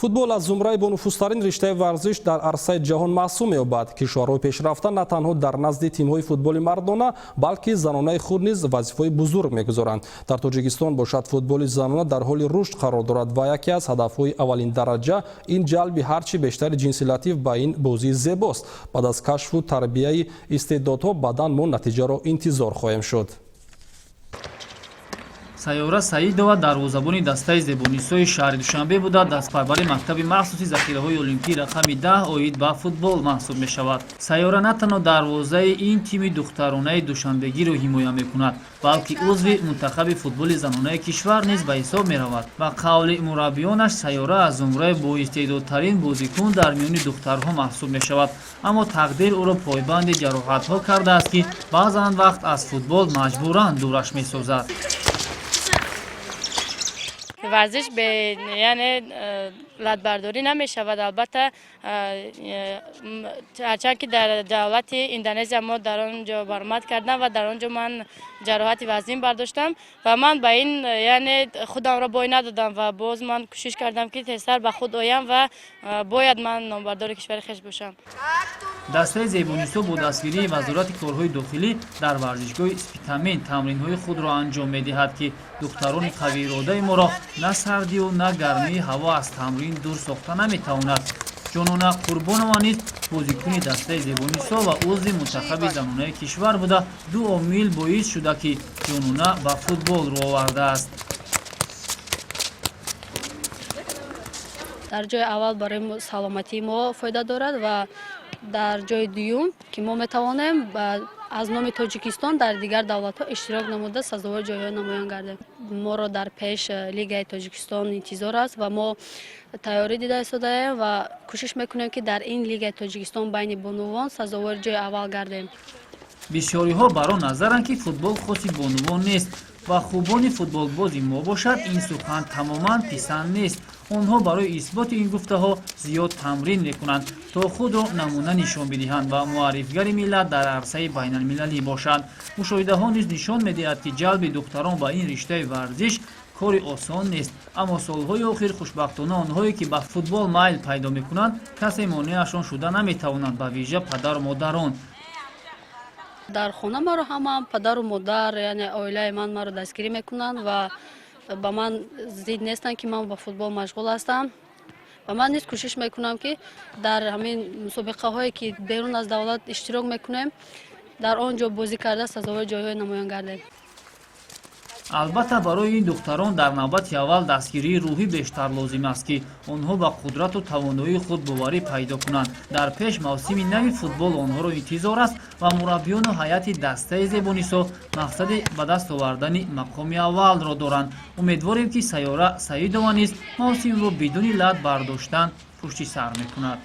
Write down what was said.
Футбол аз зумраи бонуфузтарин риштаи варзиш дар арсаи ҷаҳон маҳсуб меёбад. Кишварҳои пешрафта на танҳо дар назди тимҳои футболи мардона, балки занонаи худ низ вазифаҳои бузург мегузоранд. Дар Тоҷикистон бошад, футболи занона дар ҳоли рушд қарор дорад ва яке аз ҳадафҳои аввалиндараҷа ин ҷалби ҳарчи бештари ҷинси латиф ба ин бозии зебост. Баъд аз кашфу тарбияи истеъдодҳо баъдан мо натиҷаро интизор хоҳем шуд. Сайёра Саидова дарвозабони дастаи Зебонисои шаҳри Душанбе буда, дастпарвари мактаби махсуси захираҳои олимпии рақами 10 оид ба футбол маҳсуб мешавад. Сайёра на танҳо дарвозаи ин тими духтаронаи душанбегиро ҳимоя мекунад, балки узви мунтахаби футболи занонаи кишвар низ ба ҳисоб меравад. Ба қавли мураббиёнаш, Сайёра аз зумраи боистеъдодтарин бозикун дар миёни духтарҳо маҳсуб мешавад, аммо тақдир ӯро пойбанди ҷароҳатҳо кардааст, ки баъзан вақт аз футбол маҷбуран дураш месозад. Варзиш бе, яъне, латбардорӣ намешавад. Албатта, ҳарчанд ки дар давлати Индонезия мо дар он ҷо баромад кардам ва дар он ҷо ман ҷароҳати вазнин бардоштам ва ман ба ин, яъне, худамро бой надодам ва боз ман кӯшиш кардам, ки тезтар ба худ оям ва бояд ман номбардори кишвари хеш бошам. Дастаи Зебонисо бо дастгирии Вазорати корҳои дохилӣ дар варзишгоҳи Спитамен тамринҳои худро анҷом медиҳад, ки духтарони қавииродаи моро на сардию на гармии ҳаво аз тамрин дур сохта наметавонад. Ҷонона Қурбонова низ бозикуни дастаи Зебонисо ва узви мунтахаби занонаи кишвар буда, ду омил боис шуда, ки Ҷонона ба футбол рӯ овардааст. Дар ҷои аввал барои саломатии мо фоида дорад ва дар ҷои дуюм, ки мо метавонем аз номи Тоҷикистон дар дигар давлатҳо иштирок намуда, сазовори ҷойҳои намоён гардем. Моро дар пеш Лигаи Тоҷикистон интизор аст ва мо тайёрӣ дида истодаем ва кӯшиш мекунем, ки дар ин Лигаи Тоҷикистон байни бонувон сазовори ҷои аввал гардем. Бисёриҳо бар он назаранд, ки футбол хоси бонувон нест ва хубони футболбози мо бошад, ин сухан тамоман писанд нест. Онҳо барои исботи ин гуфтаҳо зиёд тамрин мекунанд, то худро намуна нишон бидиҳанд ва муаррифгари миллат дар арсаи байналмилалӣ бошанд. Мушоҳидаҳо низ нишон медиҳад, ки ҷалби духтарон ба ин риштаи варзиш кори осон нест, аммо солҳои охир, хушбахтона, онҳое ки ба футбол майл пайдо мекунанд, касе монеашон шуда наметавонад, ба вижа падару модарон. Дар хона маро ҳама, падару модар, яъне оилаи ман маро дастгирӣ мекунанд ва ба ман зид нестанд, ки ман ба футбол машғул ҳастам. Ва ман низ кӯшиш мекунам, ки дар ҳамин мусобиқаҳое, ки берун аз давлат иштирок мекунем, дар он ҷо бозӣ карда, сазовори ҷойҳои намоён гардем. Албатта, барои ин духтарон дар навбати аввал дастгирии рӯҳӣ бештар лозим аст, ки онҳо ба қудрату тавоноии худ боварӣ пайдо кунанд. Дар пеш мавсими нави футбол онҳоро интизор аст ва мураббиёну ҳайати дастаи Зебонисо мақсади ба даст овардани мақоми аввалро доранд. Умедворем, ки Сайёра Саидова низ мавсимро бидуни лат бардоштан пушти сар мекунад.